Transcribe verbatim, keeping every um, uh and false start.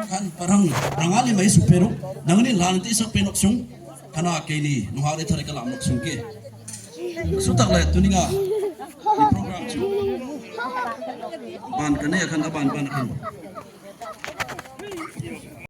Kan parang rangali mai su pero, nangni lanti sa penok sung, kana keni, nuhari tari kala nok sung ke. Sutak le, tuninga, i program sung. Ban kane akan, aban, ban akan.